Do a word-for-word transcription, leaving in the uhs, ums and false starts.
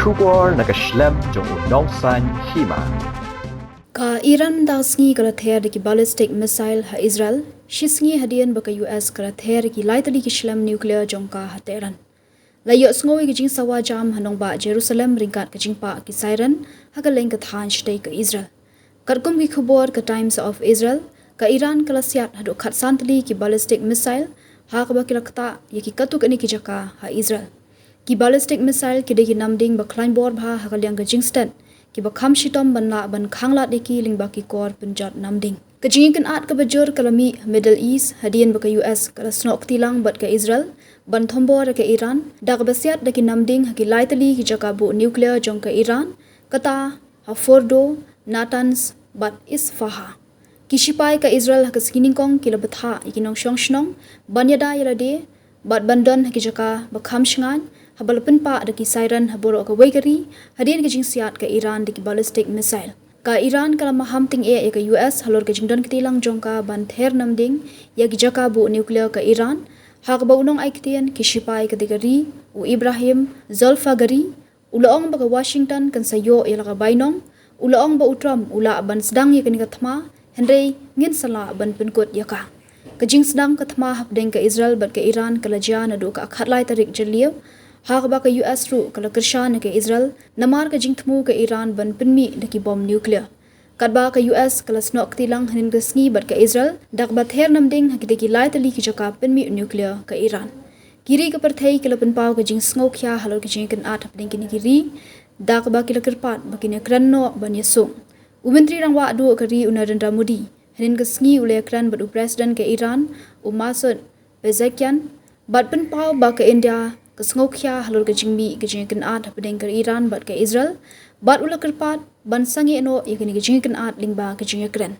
Khubor na ka shlem jong u nongsaiñ hima. Ka Iran mynta ka sngi ka la ther da ki ballistic missile ha Israel, shi sngi hadien ba ka U S ka la ther da ki lai tylli ki shlem nuclear jong ka ha Tehran. La ïohsngew ïa ka jingsawa jam ha nongbah Jerusalem ryngkat ka jingpah ki siren ha ka leng ka thaiñ shatei ka Israel. Katkum ki khubor ka Times of Israel, ka Iran ka la siat haduh khatsan tylli ki ballistic missile, ha kaba ki la ktah ïa ki katto katne ki jaka ha Israel. Ki ballistic missile ki dei ki namding ba khlaiñ bor bha ha ka liang ka jingstet, ki ba kham shitom ban lah ban khanglad ïa ki lyngba ki kor pynjot namding. Ka jingïakynad kaba jur ka la mih ha Middle East hadien ba ka U S ka la snoh kti lang bad ka Israel ban thombor ïa ka Iran da kaba siat da ki namding ha ki lai tylli ki jaka buh nuclear jong ka Iran, kata ha Fordo, Natanz bad Isfahan. Ki shipai ka Israel ha ka sngi nyngkong ki la bthah ïa ki nongshong shnong ban ïada ïa lade bad ban don ha ki jaka ba kham shngaiñ, haba la pynpah da ki siren ha baroh kawei ka ri hadien ka jingsiat ka Iran da ki ballistic missile. Ka Iran ka la maham tyngeh ïa ka U S halor ka jingdon kti lang jong ka ban ther namding ïa ki jaka buh nuclear ka Iran, ha kaba u nongai ktien ki shipai ka dei ka ri, u Ibrahim Zolfagari, u la ong ba ka Washington kan sa ïoh ïa la ka bainong. U la ong ba u Trump u lah ban sdang ïa kane ka thma, hynrei ngin sa lah ban pynkut ïa ka. Ka jingsdang ka thma hapdeng ka Israel bad ka Iran ka la jia naduh ka khatlai tarik Jylliew, ha kaba ka U S ruh ka la kyrshan ïa ka Israel namar ka jingthmu ka Iran ban pynmih da ki bom nuclear. Katba ka U S ka la snoh kti lang hynnin ka sngi bad ka Israel da kaba ther namding ha ki dei ki lai tylli ki jaka pynmih nuclear ka Iran. Ki ri ka pyrthei ki la pynpaw ka jingsngewkhia halor ka jingïakynad hapdeng kine ki ri, da kaba ki la kyrpad ba kin ïakren noh ban ïasuk. U Myntri Rangbah Duh ka ri, u Narendra Modi, hynnin ka sngi u la ïakren bad u President ka Iran, u Masoud Pezeshkian, bad pynpaw ba ka India ka sngewkhia halor ka jingmih ka jingïakynad hapdeng ka Iran bad ka Israel, bad u la kyrpad ban sangeh noh ïa kane ka jingïakynad lyngba ka jingïakren.